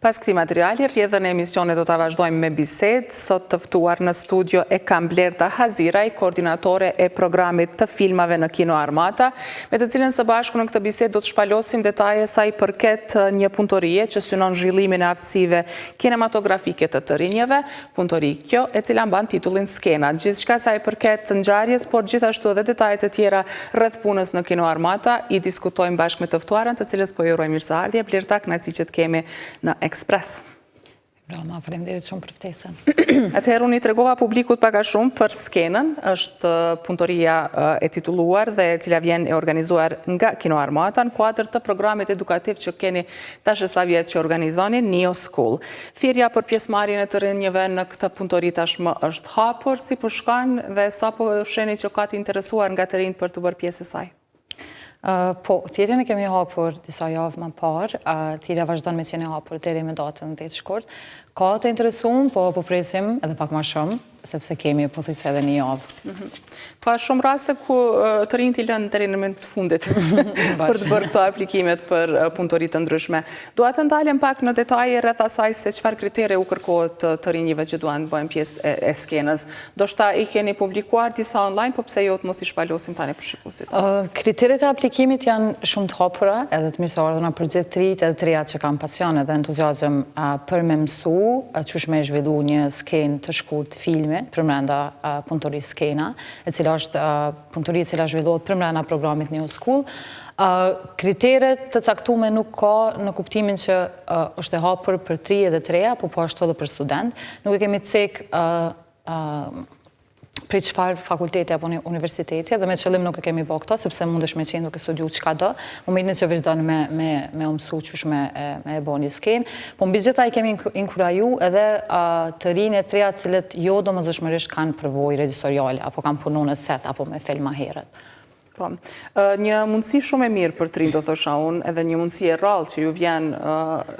Pas këtij materiali, rrjedhën e emisionit do ta vazhdojmë me bisedë. Sot të ftuar në studio e kam Blerta Haziraj, koordinatore e programit të filmave në Kino Armata, me të cilën së bashku në këtë bisedë do të shpalosim detaje sa i përket një punëtorie që synon zhvillimin e aftësive kinematografike të të rinjëve, punëtori kjo e cila mban titullin Skena. Gjithçka sa i përket ngjarjes, por gjithashtu edhe detaje të tjera rreth punës në Kino Armata, i diskutojmë bashkë me të ftuarën, të cilës po i uroj mirëseardhje. Blerta, kënaqësi që të kemi në Express. Brama, faleminderit shumë për ftesën. Atëherë unë i tregova publikut pak a shumë për skenën, është punëtoria e titulluar dhe e cila vjen e organizuar nga Kino Armata në kuadër të programit edukativ që keni tash e sa vjet që organizoni Neo School. Thirrja për pjesëmarrjen e të rinjëve në këtë punëtori tashmë është hapur, si po shkon dhe sa po shihni që ka të interesuar nga të rinjtë për t'u bërë pjesë e saj? Po, thirrjen e kemi hapur disa javë më parë, thirrja vazhdon me qenë e hapur deri me datën 10 shkurt. Ka të interesum, po po presim edhe pak ma shumë, sepse kemi pothuajse edhe një javë. Mhm. Ka shumë raste ku të rinjtë i lënë deri në minutë të fundit për të bërë këto aplikimet për punëtori të ndryshme. Dua të ndalem pak në detaje rreth asaj se çfarë kritere u kërkohet të rinjve që duan të bëhen pjesë e skenës. Ndoshta i keni publikuar disa online, po pse jo të mos i shpalosim tani për shikuesit? Kriteret e aplikimit janë shumë të hapura edhe të mirëseardhura për gjithë të rinjtë edhe të rejat që kanë pasion edhe entuziazëm për me mësu qysh me zhvillu një skenë të shkurt filmi përmrenda punëtorisë Skena, e cila është punëtori e cila zhvillohet përmrenda programit Neo School. Kritere të caktume nuk ka në kuptimin që është e hapur për të ri edhe të reja, po po ashtu edhe për student. Nuk e kemi cek prej çfarë fakulteti apo universiteti, dhe me qëllim nuk e kemi bo këto, sepse mundesh me qenë duke studiu çka do, momentin që veç don me, me, me u mësu qysh me, me e bo një skenë, po mbi gjitha i kemi inkuraju edhe të rinj e të reja cilët jo domosdoshmërisht kanë përvojë regjisoriale, apo kanë punu në set, apo me film ma herët. Po, një mundësi shumë e mirë për të rinjtë, do thosha unë, edhe një mundësi e rrallë që ju vjen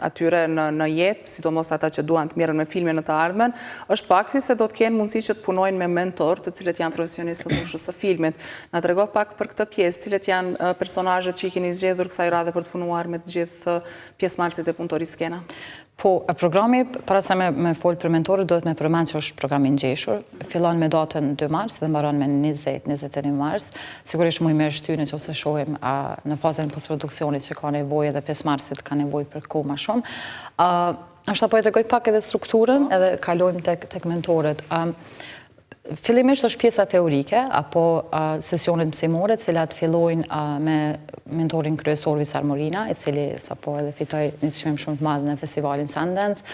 atyre në, në jetë, sidomos ata që duan të merren me filme në të ardhmen, është fakti se do të kenë mundësi që të punojnë me mentor, të cilët janë profesionistë të fushës së filmit. Na trego pak për këtë pjesë, cilët janë personazhet që i keni zgjedhur kësaj radhe për të punuar me të gjithë pjesëmarrësit e punëtorisë Skena? Po, programi, para se me, me folë për mentorët, duhet me përmend që është program i ngjeshur. Fillon me datën 2 mars dhe mbaron me 20-21 mars. Sigurisht mujmë me shty në qoftë se shohim a, në fazën e postproduksionit që ka nevojë edhe pjesëmarrësit ka nevojë për kohë ma shumë. A, është apo e tregoj pak edhe strukturën edhe kalojmë tek, tek mentorët. A, Fillimisht është pjesa teorike, apo sesionet mësimore, të cilat fillojnë me mentorin kryesor Visar Morina, i cili sapo edhe fitoi një çmim shumë të madh në festivalin Sundance.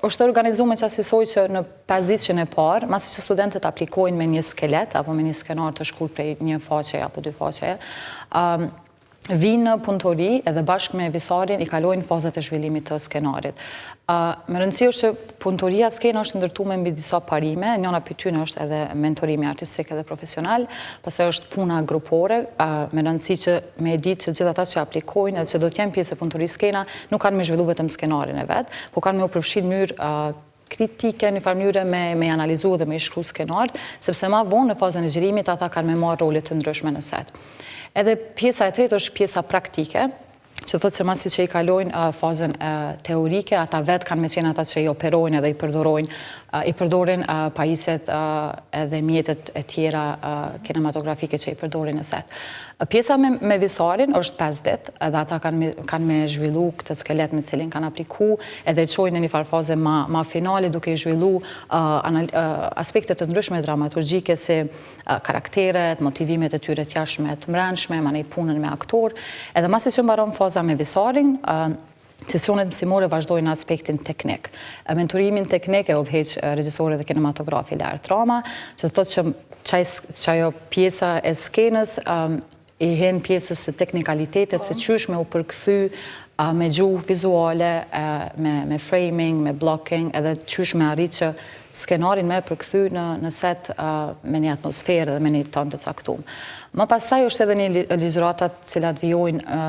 Është organizuar me qasisoj që në 5 ditëshin e parë, masi që studentët aplikojnë me një skelet apo me një skenar të shkurt prej një faqe apo dy faqe, vijnë në punëtori edhe bashkë me Visarin i kalojnë fazat e zhvillimit të skenarit. Me rëndësi është që punëtoria skena është ndërtume mbi disa parime, njëna prej tyne është edhe mentorimi artistik edhe profesional, pastaj është puna grupore, me rëndësi që me e ditë që gjithë ata që aplikojnë edhe që do të jenë pjesë e punëtorisë skena, nuk kanë me zhvillu vetëm skenarin e vet, po kanë me u përfshi në mënyrë kritike në farë mënyre me me analizu dhe me i shkru skenart, sepse ma vonë në fazën e xhirimit ata kanë me marrë role të ndryshme në set. Edhe pjesa e tretë është pjesa praktike, që thotë se masi që i kalojnë fazën teorike, ata vetë kanë me qenë ata që i operojnë edhe i përdorojnë, i përdorin pajisjet edhe mjetet e tjera kinematografike që i përdorin në set. Pjesa me, me Visarin është 5 ditë, edhe ata kanë me, kanë me zhvillu këtë skelet me cilin kanë apliku, edhe e çojnë në një farë faze ma, ma finale duke i zhvillu uh, anal, uh, aspekte të ndryshme dramaturgjike si uh, karakteret, motivimet e tyre të jashtme të mbrendshme, manej punën me aktor. Edhe masi që mbaron faza me Visarin, uh, Sesionet mësimore vazhdojnë në aspektin teknik. Mentorimin teknik e udhëheq regjisori dhe kinematografi Laert Rama, që thotë që qaj, qajo pjesa e skenës i hen pjesës së teknikalitetit, se qysh me u përkthy me gjuhë vizuale, me, me framing, me blocking, edhe qysh me arrit që skenarin me përkthy në, në set me një atmosferë dhe me një ton të caktum. Më pastaj është edhe një ligjërata të cilat vijojnë.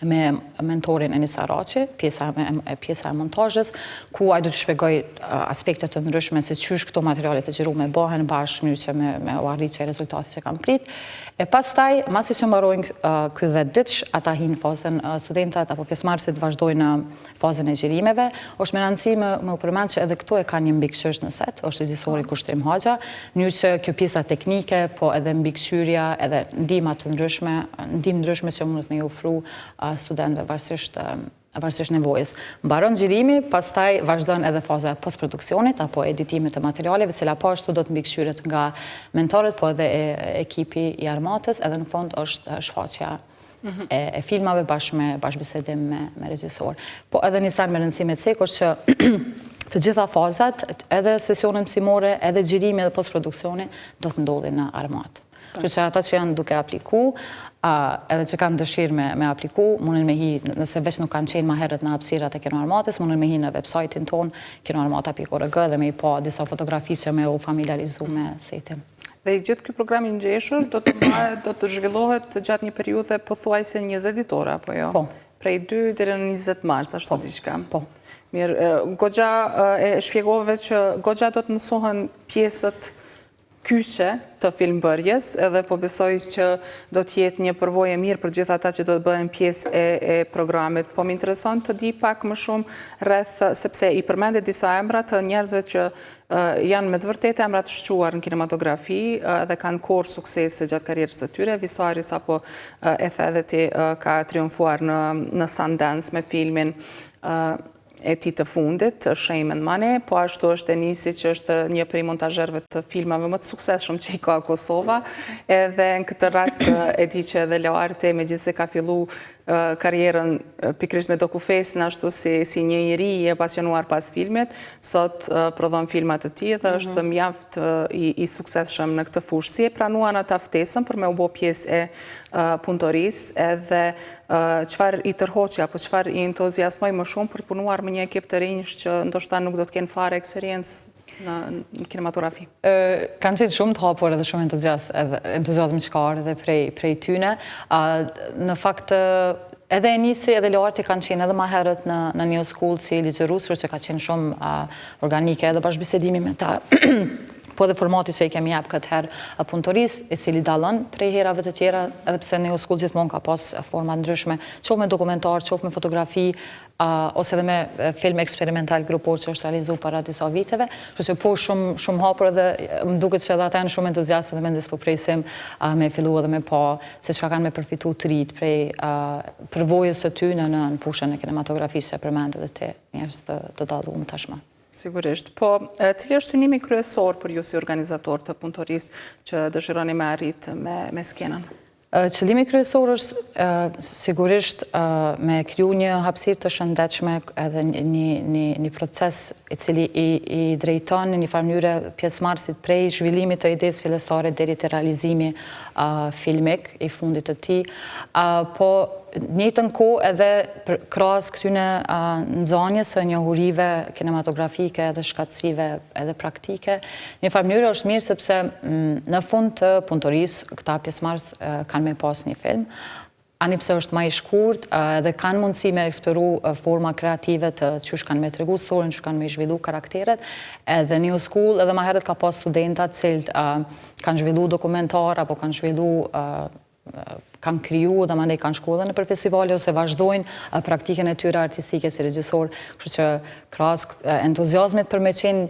Me mentorin Enis Saraçi, pjesa e pjesa e montazhës, ku ai do të shpjegojë aspekte të ndryshme se qysh këto materiale të xhirume bëhen bashkë në mënyrë që me me u arrit qaj rezultati që kanë prit. E pastaj, masi që mbarojnë ky 10 ditësh, ata hinë në fazën studentat apo pjesëmarrësit vazhdojnë në fazën e xhirimeve. Është me rëndësi me, me u përmend që edhe këtu e kanë një mbikëqyrës në set, është regjisori Kushtrim Haxha, në mënyrë që kjo pjesa teknike, po edhe mbikëqyrja, edhe ndihma të ndryshme, ndihmë ndryshme që mundet me i ofru studentëve varësisht varësisht nevojës. Mbaron xhirimi, pastaj vazhdon edhe faza e postproduksionit apo editimit të materialeve, cila po ashtu do të mbikëqyret nga mentorët, po edhe ekipi i armatës, edhe në fund është shfaqja mhm. e, e filmave bashkë me bashkëbisedim me, me regjisor. Po edhe një sen me rëndësi me cek është që të gjitha fazat, edhe sesionet mësimore, edhe xhirimi edhe postproduksioni, do të ndodhin në armatë. Po. Kështu që ata që janë duke apliku, a, edhe që kanë dëshirë me, me apliku, munden me hi, nëse veç nuk kanë qenë ma herët në hapësirat e Kino Armatës, munden me hi në website-in tonë, kinoarmata.org dhe me i pa disa fotografi që me u familiarizu me setin. Dhe i gjithë ky program i ngjeshur do të mbahet, do të zhvillohet gjatë një periudhe pothuajse 20 ditore apo jo? Po. Prej 2 deri në 20 mars, ashtu po. diçka. Po. Mirë, goxha e shpjegove që goxha do të mësohen pjesët kyçe të filmbërjes, edhe po besoj që do të jetë një përvojë e mirë për gjithë ata që do të bëhen pjesë e, e programit. Po më intereson të di pak më shumë rreth, sepse i përmende disa emra të njerëzve që janë me të vërtetë emra të shquar në kinematografi dhe kanë korrë suksese gjatë karrierës së tyre. Visari sapo e the edhe ti ka triumfuar në në Sundance me filmin e tij të fundit, Shame and Money, po ashtu është Enisi që është një prej montazherëve të filmave më të suksesshëm që i ka Kosova, edhe në këtë rast e di që edhe Learti, megjithëse ka fillu karrierën pikërisht me Dokufestin ashtu si, si një i ri i apasionuar pas filmit, sot prodhon filma të tij dhe është mhm. mjaft i, i suksesshëm në këtë fushë. Si e pranuan ata ftesën për me u bo pjesë e punëtorisë edhe çfarë i tërhoqi apo çfarë i entuziasmoi më shumë për të punuar me një ekip të rinjsh që ndoshta nuk do të kenë fare eksperiencë në, në kinematografi? Kanë qenë shumë të hapur edhe shumë entuziast, edhe entuziazmi që ka ardhur edhe prej prej tyne. Në fakt edhe Enisi edhe Learti kanë qenë edhe ma herët në në Neo School si ligjërues, që ka qenë shumë organike edhe bashkëbisedimi me ta. po edhe formati që i kemi jap këtë herë punëtorisë, i cili dallon prej herave të tjera, edhe pse Neo School gjithmonë ka pas forma ndryshme, qoftë me dokumentar, qoftë me fotografi, ose edhe me film eksperimental grupor që është realizu para disa viteve, kështu që po shumë shumë hapur edhe më duket që edhe ata janë shumë entuziastë dhe mezi po presim me fillu edhe me pa se çka kanë me përfitu të rijtë prej përvojës së tyne në, në fushën e kinematografisë që e përmend edhe ti njerëz të, të dallum tashmë. Sigurisht. Po, cili është synimi kryesor për ju si organizator të punëtorisë që dëshironi me arrit me, me skenën? Qëllimi kryesor është sigurisht me kriju një hapësirë të shëndetshme edhe një një një proces i cili i i drejton në një farë mënyre pjesëmarrësit prej zhvillimit të idesë fillestare deri te realizimi filmik i fundit të tij. Po në njëjtën kohë edhe krahas këtyne nxënies së njohurive kinematografike edhe shkathtësive edhe praktike, në një farë mënyre është mirë sepse në fund të punëtorisë këta pjesëmarrës kanë me pas një film, ani pse është ma i shkurt, edhe kanë mundësi me eksploru forma kreative të qysh kanë me tregu storyn, qysh kanë me zhvillu karakteret, edhe Neo School edhe ma herët ka pas studenta të cilët kanë zhvillu dokumentar apo kanë zhvillu kanë kriju dhe mandej kanë shku edhe nëpër festivale ose vazhdojnë praktikën e tyre artistike si regjisor, kështu që krahas entuziazmit për me qenë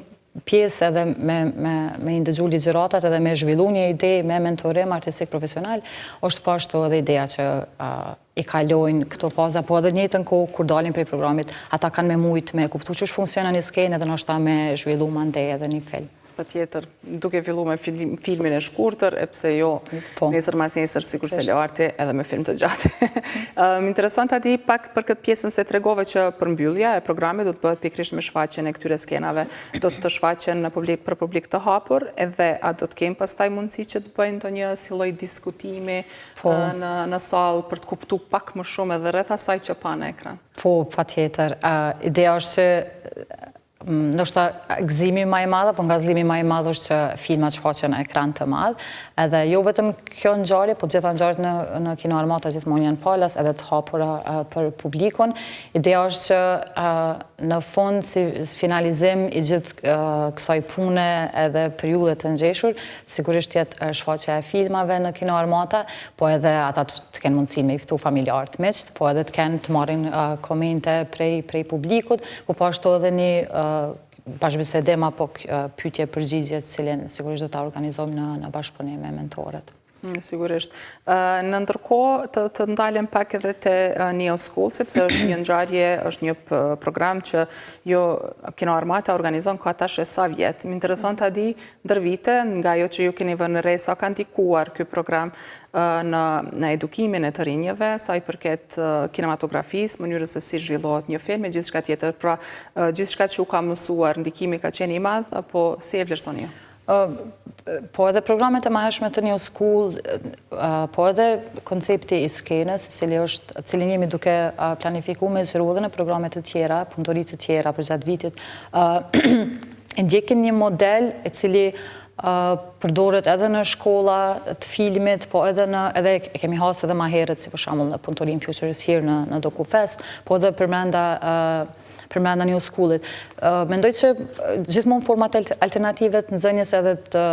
pjesë edhe me, me, me i ndëgju ligjëratat edhe me zhvillu një ide me mentorim artistik profesional, është po ashtu edhe ideja që a, i kalojnë këto faza, po edhe njëjtën kohë kur dalin prej programit, ata kanë me mujtë me kuptu qysh funksionon një skenë edhe ndoshta me zhvillu mandej edhe një film. Patjetër, duke fillu me filmin e shkurtër, e pse jo, po. nesër mas nesër, sikurse Learti, edhe me film të gjatë. Më intereson ta di pak për këtë pjesën se tregove që përmbyllja e programit do të bëhet pikërisht me shfaqjen e këtyre skenave, do të shfaqen në publik, për publik të hapur, edhe a do të kemë pastaj mundësi që të bëjnë ndonjë si lloj diskutimi po. në, në sallë për të kuptu pak më shumë edhe rreth asaj që panë në ekran. Po, patjetër. Ideja është që. Ndoshta gëzimi ma i madh apo ngazëllimi ma i madh është që filmat shfaqen në ekran të madh, edhe jo vetëm kjo ngjarje, po të gjitha ngjarjet në në Kino Armata gjithmonë janë falas edhe të hapura për publikun. Ideja është që në fund si finalizim i gjithë kësaj pune edhe periudhe të ngjeshur, sigurisht jetë shfaqja e filmave në Kino Armata, po edhe ata të kenë mundësi me i ftu familjarët, miqtë, po edhe të kenë të marrin komente prej prej publikut, Po po ashtu edhe një bashkëbisedim apo pyetje përgjigje të cilin sigurisht do ta organizojmë në në bashkëpunim me mentorët. Mm, sigurisht. Në ndërkohë të, të ndalem pak edhe te Neo School, sepse është një ngjarje, është një program që jo Kino Armata organizon ka tash e sa vjet. Më intereson ta di ndër vite nga ajo që ju keni vënë re sa ka ndikuar ky program në në edukimin e të rinjëve, sa i përket kinematografisë, mënyrës se si zhvillohet një film e gjithçka tjetër. Pra, gjithçka që u ka mësuar, ndikimi ka qenë i madh apo si e vlerësoni ju? Po edhe programet e mëhershme të Neo School, po edhe koncepti i skenës, cili është, cilin jemi duke planifiku me zgjeru edhe në programe të tjera, punëtori të tjera përgjatë vitit, ndjekin një model i cili përdoret edhe në shkolla të filmit, po edhe në edhe e kemi hasë edhe ma herët, si për shembull në punëtorinë Future is Here në në DokuFest, po edhe përmenda përmenda Neo Schoolit. Mendoj që gjithmonë format alternative të nxënies edhe të,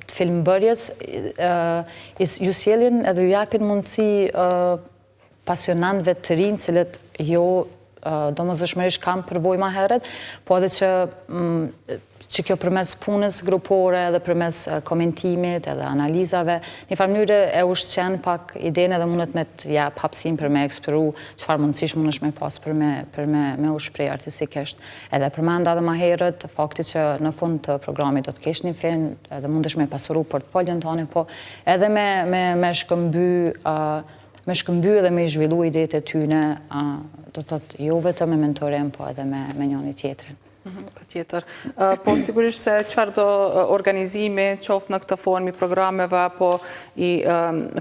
të filmbërjes ju sjellin edhe ju japin mundësi pasionantëve të rinj, të cilët jo domosdoshmërisht kanë përvojë ma herët, po edhe që që kjo përmes punës grupore edhe përmes komentimit edhe analizave, një farë mënyre e ushqen pak idenë edhe mundet me të jap hapësinë për me eksploru çfarë mundësish mundesh me pas për me, për me, me u shpreh artistikisht. Edhe përmenda edhe ma herët fakti që në fund të programit do të kesh një film edhe mundesh me pasuru portfolion tane, po edhe me, me, me shkëmby uh, me shkëmby edhe me i zhvillu idetë e tyne, do të thotë jo vetëm me mentorim, po edhe me, me njëri tjetrin. Mhm, patjetër. Po sigurisht se çfarëdo organizimi, qoftë në këtë formë i programeve apo i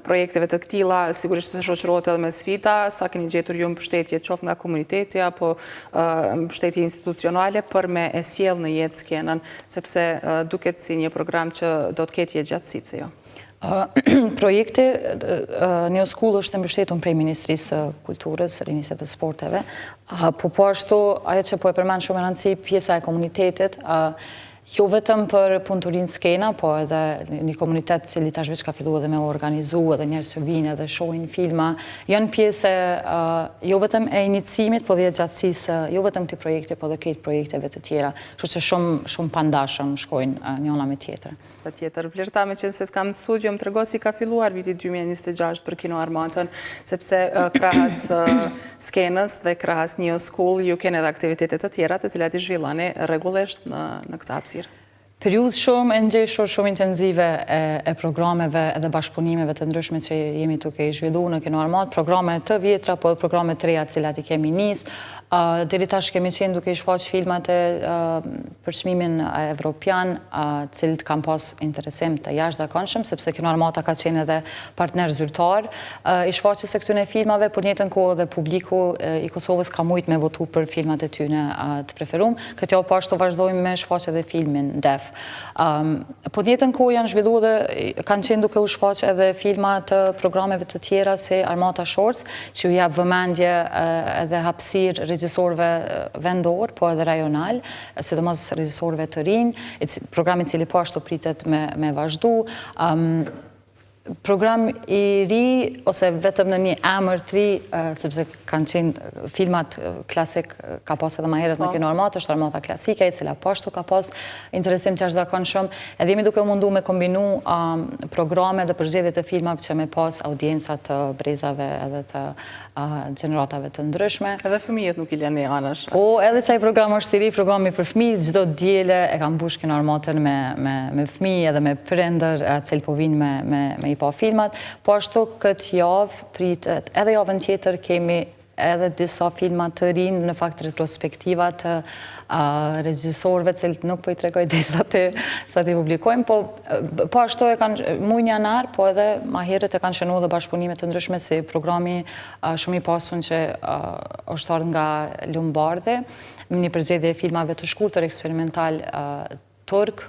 projekteve të këtilla, sigurisht se shoqërohet edhe me sfida, sa keni gjetur ju mbështetje qoftë nga komuniteti apo mbështetje institucionale për me e sjell në jetë skenën, sepse duket si një program që do të ketë jetëgjatësi, pse jo? Projekti Neo School është e mbështetun prej Ministrisë së Kulturës, Rinisë dhe Sporteve. Po po ashtu, ajo që po e përmend shumë e rëndësi, pjesa e komunitetit, jo vetëm për punëtorinë skena, po edhe një komunitet cili tash veç ka fillu edhe me organizu, edhe njerëz që vinë edhe shohin filma, janë pjesë jo vetëm e inicimit, po dhe gjatësisë, jo vetëm këtij projekti, po dhe krejt projekteve të tjera. Kështu që shumë, shumë pandashëm shkojnë njëna me tjetrën. Patjetër. Blerta, meqenëse të kam në studio, më trego si ka filluar viti 2026 për Kino Armatën, sepse krahas skenës dhe krahas Neo School, ju keni edhe aktivitete të tjera të cilat i zhvilloni rregullisht në, në këtë hapësirë. Periudhë shumë e ngjeshur, shumë intenzive e, e programeve edhe bashkëpunimeve të ndryshme që jemi duke i zhvillu në Kino Armatë, programe të vjetra, po edhe programe të reja të cilat i kemi nis. Deri tash kemi qenë duke i shfaq filmat e për çmimin evropian, të cilët kanë pas interesim të jashtëzakonshëm, sepse Kino Armata ka qenë edhe partner zyrtar i shfaqjes së këtyre filmave, po në njëjtën kohë edhe publiku i Kosovës ka mujt me votu për filmat e tyne të preferum. Këtë javë po ashtu vazhdojmë me shfaq edhe filmin Def. Po të njëjtën kohë janë zhvillu dhe kanë qenë duke u shfaq edhe filma të programeve të tjera si Armata Shorts, që ju jap vëmendje edhe hapësirë regjisorëve vendor, po edhe rajonal, sidomos regjisorëve të rinj, program i cili po ashtu pritet me, me vazhdu. Program i ri, ose vetëm në një emër të ri, sepse kanë qenë filmat klasik, ka pas edhe ma herët në po. Kino Armatë, është Armata Klasike, e cila po ashtu ka pas interesim të jashtëzakonshëm, edhe jemi duke u mundu me kombinu programe dhe përzgjedhje të filmave që me pas audienca të brezave edhe të gjeneratave të ndryshme. Edhe fëmijët nuk i leni anash. Po, edhe qaj program është i ri, programi për fëmijë, çdo diele e ka mbush Kino Armatën me, me, me fëmijë edhe me prindër, të cilët po vinë me, me, me i pa filmat. Po ashtu këtë javë pritet, edhe javën tjetër kemi edhe disa filma të rinj, në fakt retrospektiva të regjisorëve, të cilët nuk po i tregoj derisa të sa t'i publikojmë, po po ashtu e kanë mujin janar, po edhe ma herët e kanë shënu edhe bashkëpunime të ndryshme si programi shumë i pasun që është ardhë nga Lumbardhi, një përzgjedhje e filmave të shkurtër eksperimental turk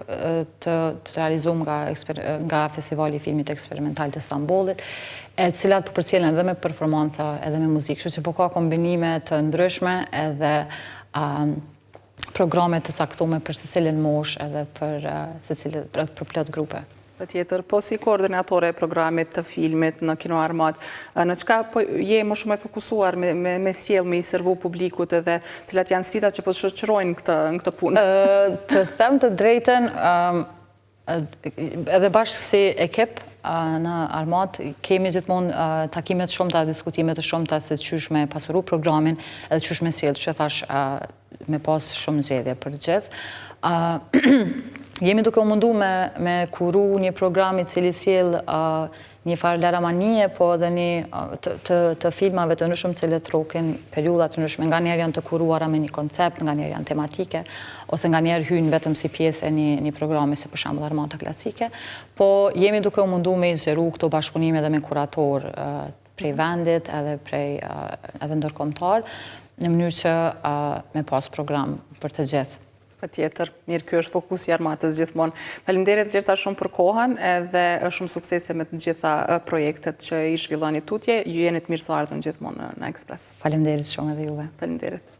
të realizum nga nga Festivali i Filmit Eksperimental të Stambollit, e cilat po përcjellen edhe me performanca edhe me muzikë, kështu që po ka kombinime të ndryshme edhe programe të caktume për secilën moshë edhe për secilën për plot grupe. Patjetër, po si koordinatore e programit të filmit në Kino Armatë, në çka po je më shumë e fokusuar me, me, me sjell, me i servu publikut edhe cilat janë sfidat që po të shoqërojnë këtë, në këtë punë? Të them të drejtën, edhe bashkë si ekip në Armatë, kemi gjithmonë takime të shumta, diskutime të shumta se qysh me pasuru programin edhe qysh me sjell, që thash me pas shumë zgjedhje për të gjithë. Jemi duke u mundu me, me kuru një program i cili sjell një farë laramanie, po edhe një të, të, të filmave të ndryshëm të cilët rrokin periudha të ndryshme. Nganjëherë janë të kuruara me një koncept, nganjëherë janë tematike, ose nganjëherë hyjnë vetëm si pjesë e një, një programi, si për shembull Armata Klasike. Po jemi duke u mundu me i zgjeru këto bashkëpunime edhe me kuratorë prej vendit edhe prej edhe ndërkombëtar, në mënyrë që me pas program për të gjithë. Patjetër, mirë, ky është fokusi i Armatës gjithmonë. Faleminderit Blerta shumë për kohën edhe shumë suksese me të gjitha projektet që i zhvilloni tutje. Ju jeni të mirëseardhur gjithmonë në Express. Faleminderit shumë edhe juve. Faleminderit.